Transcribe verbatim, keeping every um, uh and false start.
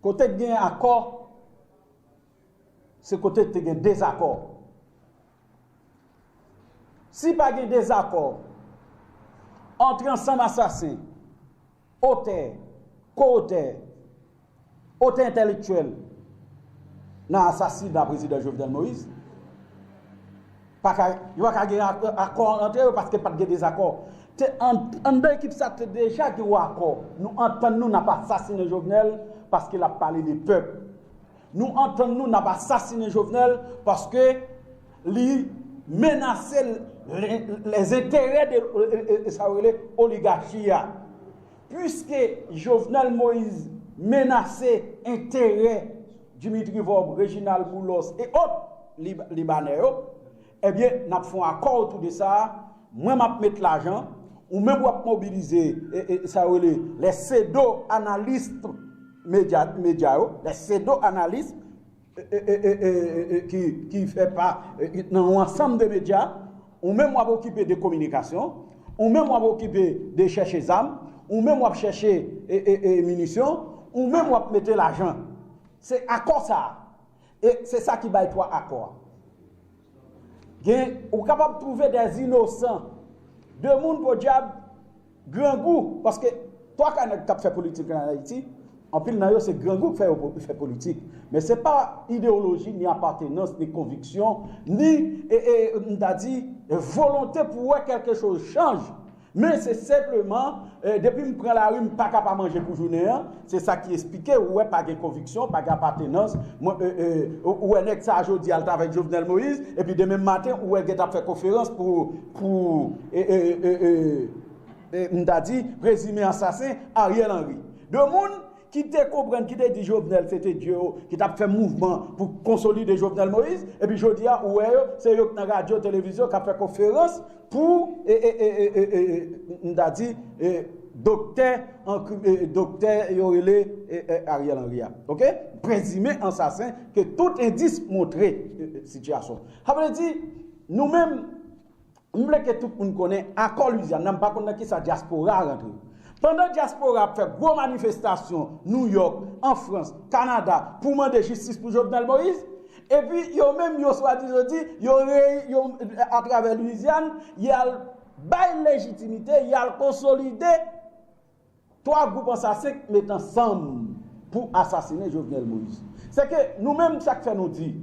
Kote k gen akò, se kote k te gen dezakò. Si pa gen dezakò ant ansanm asasen, otè, ko-otè, otè entèlektyèl nan asasina prezidan Jovenel Moïse, pa ka, yo pa ka gen ak- akò ant yo paske pa t gen dezakò. Te, an, anndan ekip sa te deja gen yon akò. Nou antann nou n ap asasinen Jovenel paske l ap pale de pèp. Nou antann nou n ap asasinen Jovenel paske li menase lè- lèzenterè de e, e, e, sa yo rele oligachi a. Puiske Jovenel Moïse menase enterè Dimitri Vorbe, Reginald Boulos e ot Libanè yo, ebyen, n ap fè yon akò otou de sa. Mwen, m ap met lajan, ou menm w ap mobilize e, e, sa yo rele les pseudo-analystes medya, medya yo, les pseudo-analystes e, e, e, e, e, e, ki, ki fè pa e, nan yon ansanm de medya, ou menm w ap okipe de kominikasyon, ou menm w ap okipe de chèche zam, ou menm w ap chèche e, e, e, minisyon, ou menm w ap mete lajan. Se akò sa a. E se sa ki bay twa akò a. Gen, ou kapab twouve dè inosan, de moun podyab grangou, paske twa ka nèg k ap fè politik an Ayiti, anpil nan yo se grangou k fè yo po- fè politik. Men se pa ideyoloji, ni apatenans, ni konviksyon, ni, e, e, m ta di, e, volonte pou wè kèlke choz chanje. Men se senpleman, e, depi m pran lari, m pa ka pa manje pou jounen an. Se sa ki esplike, ou wè, pa gen konviksyon, pa gen apatenans. Mwen, e, e, ou ou wè nèg sa a jodi a, l t avèk Jovenel Moïse, epi demen maten, ou wè l gentan ap fè konferans pou, pou e, e, e, e, e, m ta di, prezime ansasen Ariel Henry. De moun ki te konprann, ki te di Jovenel se te dye yo, ki t ap fè mouvman pou konsolide Jovenel Moïse, epi jodi a, ou wè yo, se yo k nan radyo, televizyon, k ap fè konferans pou, e, e, e, e, e, e, m ta di, e, doktè, an kri- e, doktè yo rele e, e, Ariel Henry a. Oke? Prezime ansasen ke tout endis montre e, e, sitiyasyon. Sa vle di, nou menm, m vle ke tout moun konnen akò Lwizyàn nan, m pa konn nan kisa dyaspora a rantre. Pandan dyaspora ap fè gwo manifestasyon Nouyòk, an Frans, Kanada, pou mande jistis pou Jovenel Moïse, epi yo menm yo swadizan di, yo, rey- yo atravè Lwizyàn, y al bay lejitimite, y al konsolide twa gwoup ansasen k met ansanm pou asasinen Jovenel Moïse. Se ke nou menm, sa k fè nou di,